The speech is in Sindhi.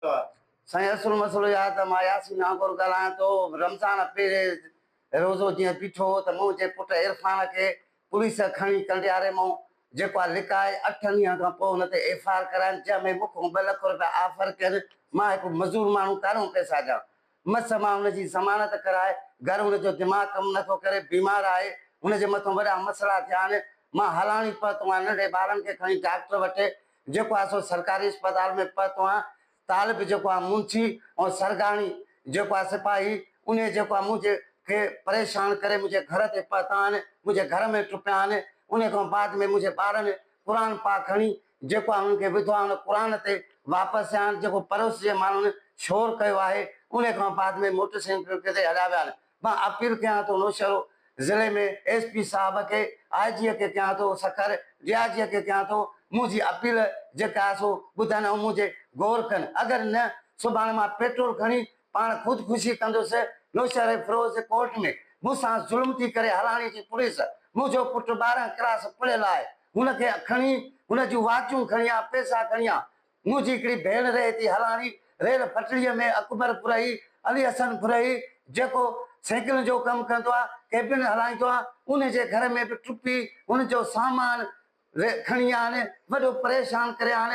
سائين اصل مسئلو اهو آهي ته مان ياسين نانگور ڳالهايان ٿو رمضان پهرين روزو جيئن بيٺو هو ته منهنجي پٽ عرفان کي پوليس کڻي ڪنڊياري مون جيڪو آهي لڪائي اٺن ڏينهن کان پوء هن تي ايف I R ڪرايم جنهن ۾ مون کان ٻه لک روپيا آفر ڪين مان هڪ مزور ماڻهو ڪاڏهون پئسا ڏيان مس مان هن جي ضمانت ڪرائي گهر هن جو دماغ ڪم نٿو ڪري بيمار آهي هن جي مٿان وڏا مسئلا ٿيا آهن مان هلاڻي پهتو آهيان ننڍي ٻارن کي کڻي ڊاڪٽر وٽ جيڪو آهي سو سرڪاري اسپتال ۾ پهتو آهيان طالب جيڪو آهي منشي ۽ سرگاڻي جيڪو آهي سپاهي انهي جيڪو آهي منهنجي کي پريشان ڪري منهنجي گهر تي پهتا آهن منهنجي گهر ۾ ٽپيا آهن انهي کان بعد ۾ منهنجي ٻارن قرآن پاڪ کڻي جيڪو آهي انهن کي وڌو آهي ان قرآن تي واپس آيا آهن جيڪو پڙوس جي ماڻهن شور ڪيو آهي انهي کان بعد ۾ موٽر سائيڪل تي هليا ويا آهن مان اپيل ڪيان ٿو نوشهرو ضلعي ۾ ايس پي صاحب کي آء جي کي ڪيان ٿو سکر ڊي I جي کي ڪيان ٿو منهنجي اپيل جيڪا آهي سو ٻڌن ۽ منهنجي غور ڪن اگر نه سڀاڻي مان پيٽرول کڻي پاڻ خود ڪشي ڪندس نوشهري فيروز ڪورٽ ۾ مون سان ظلم ٿي ڪري هلاڻي جي پوليس منهنجو پٽ 12 ڪلاس پڙهيل آهي هن کي کڻي هن جون واچون کڻي آ پئسا کڻي آ منهنجي هڪڙي ڀيڻ رهي ٿي هلاڻي ريل پٽڙيء ۾ اڪبر پرهي، علي حسن پرهي، جيڪو سائيڪلن جو ڪم ڪندو آ، ڪيبن هلائيندو آ، ان جي گهر ۾ به ٽپي هن جو سامان کڻي آن، وڏو پريشان ڪري آن.